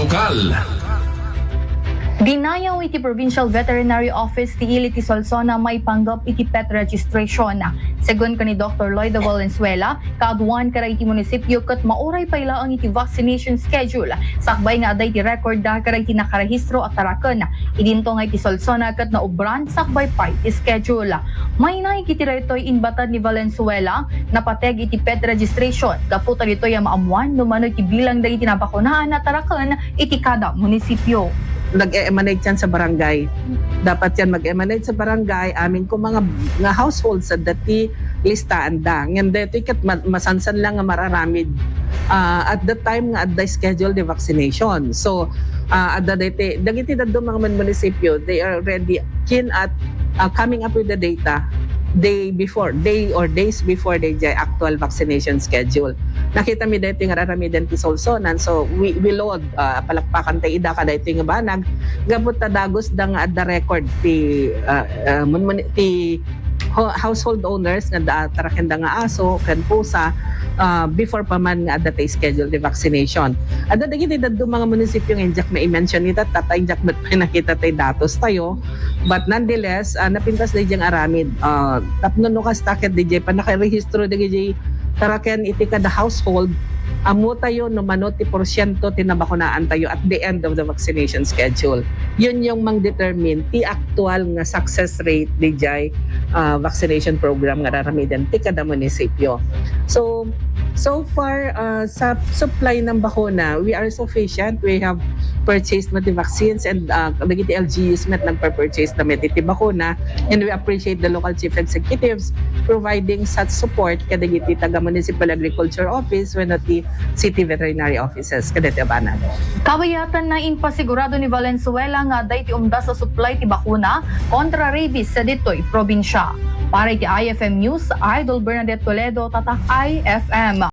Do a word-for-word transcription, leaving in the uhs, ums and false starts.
Lokal. Dinayaw iti Provincial Veterinary Office ti ili ti Solsona maipanggep iti pet registration. Segun ken ni Doktor Lloyda Valenzuela, kaaduan kada iti munisipyo ket mauray pay laeng iti vaccination schedule sakbay nga adda iti record da kada iti nakarehistro a taraken. Idinto nga iti Solsona ket naubran sakbay pay ti schedule. Mainaig iti daytoy, inbatad ni Valenzuela, napateg iti pet registration gapu ta ditoy a maammuan no mano iti bilang dagiti nabakunaan a taraken iti kada munisipyo. Nag-emanate yan sa barangay. Dapat yan mag-emanate sa barangay, amin ko mga nga households sa dati listaan da. Ngem daytoy ket ma- masansan lang nga mararamid ah, at the time nga adda schedule the vaccination. So, ah, adda daytoy, dagiti dadduma nga munisipyo, they are already keen at ah, coming up with the data day before, day or days before the actual vaccination schedule. Nakita mi daytoy nga aramiden ti Solsonan, so we, we laud, ah, palakpakan tayo ida kadaytoy nga banag, gapu ta dagus da nga adda record ti ah, ah, mun- mun- ti ho- household owners nga da tarakenda nga aso ken pusa ah, before pa man nga adda tay schedule ti vaccination. Adda dagiti dadduma nga munisipyo nga injak ma-mention ita, tatay injak met pay nakita tay datos tayo. But nonetheless, ah, napintas dayjay nga aramid. Ah, tapno no kasta ket dayjay pannakairehistro dagiti taraken iti kada household, ammo tayo no mano ti porsyento ti nabakunaan tayo at the end of the vaccination schedule. Yun yung mang-determine ti actual nga success rate dayjay ah, vaccination program nga aramiden ti kada munisipyo. So, so far, ah, sa supply ng bakuna, we are sufficient. We have purchased na the vaccines and ah, dagiti L G Us met nagpa-purchase na met iti bakuna, and we appreciate the local chief executives providing such support kadagiti taga Municipal Agriculture Office wenno ti City Veterinary Offices kadagiti a banag. Kabayatanna, impasigurado ni Valenzuela nga adda iti umdas a supply ti bakuna kontra rabies sa ditoy probinsya. Para iti I F M News, Idol Bernadette Toledo, Tatak I F M.